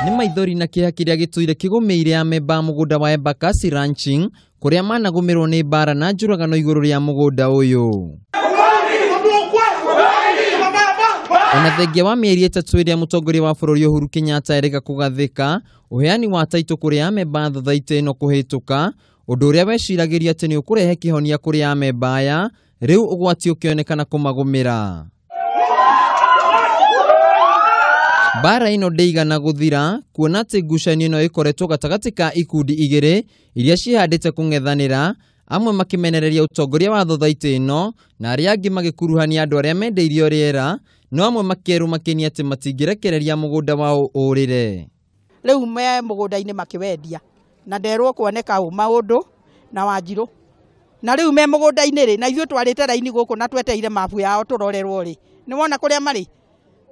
Nĩ maithori na kĩeha kĩrĩa gĩtũire kĩgũmĩire amemba a mũgũnda wa Embakasi Ranching kũrĩa managũmĩrwo nĩ mbara na njũragano igũrũ rĩa mũgũnda ũyũ. Ona thengia wa mĩeri 3 ĩrĩa mũtongoria wa bũrũri Uhuru Kenyatta erĩga kũgathĩka ũheani wa taitũ kũrĩ amemba a thothaitĩ ĩno kũhĩtũka, ũndũ ũrĩa weciragĩria atĩ nĩ ũkũrehe kĩhonia kũrĩ amemba aya, rĩu ũgwati ũkĩonekana kũmagũmĩra. Mbara ĩno ndĩigana gũthira kuona atĩ ngucanio ĩno ĩkoretwo gatagatĩ ka ikundi igĩrĩ iria ciĩhandĩte kũng'ethanĩra, amwe makĩmenereria ũtongoria wa thothaitĩ ĩno na arĩa angĩ magĩkuruhania andũ arĩa mendeirio rĩera, no amwe makerwo makenia atĩ matingĩrekereria mũgũnda wao ũrĩre. Rĩu me mũgũnda-inĩ makĩwendia na nderwo kuoneka ũ maũndũ na Wanjirũ, na rĩu me mũgũnda-inĩ rĩ, na ithuĩ twarĩte raini gũkũ na twetereire mabu yao tũrorerwo rĩ, nĩ wona kũrĩa marĩ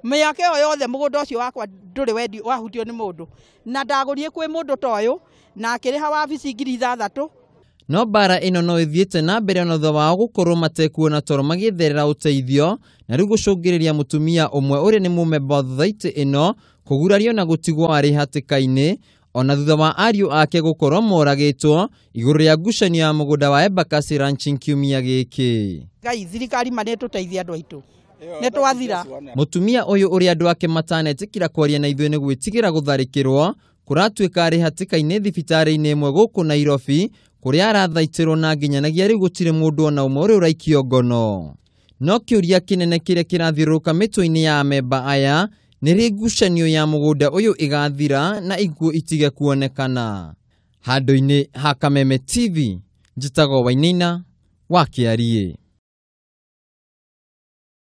mĩaka ĩyo yothe mũgũnda ũcio wakwa ndũrĩ wendi wahutio nĩ mũndũ, na ndagũrie kwĩ mũndũ ta ũyũ na akĩrĩha wabici 6,000. No mbara ĩno no ĩthiĩte na mbere ona thutha wao gũkorwo matekuona toro magĩetherera ũteithio, na rĩu gũcũngĩrĩria mũtumia ũmwe ũrĩa nĩ mũmemba wa thothaitĩ ĩno kũgurario na gũtigwo arĩ hatĩka-inĩ ona thutha wa ariũ ake gũkorwo moragĩtwo igũrũ rĩa ngucanio ya mũgũnda wa Embakasi Ranching kiumia gĩkĩ. Ngai, thirikari ma nĩtũteithie andũ aitũ, nĩtwathira. Mũtumia ũyũ ũrĩa andũ ake matanetĩkĩra kwaria na ithuĩ nĩ gwĩtigĩra gũtharĩkĩrwo kũratuĩka arĩ hatĩka-inĩ thibitarĩ-inĩ ĩmwe gũkũ Nairobi kũrĩa arathaitĩrwo na nginyanagia rĩu gũtirĩ mũndũ ona ũmwe ũrĩa ũraikio ngono. No kĩũria kĩnene kĩrĩa kĩrathiũrũrũka mĩtwe-inĩ ya amemba aya nĩ rĩ ngucanio ya mũgũnda ũyũ ĩgathira na ikuũ itige kuonekana. Handũ-inĩ ha Kameme TV, njĩtagwo Wainaina wa Kĩariĩ.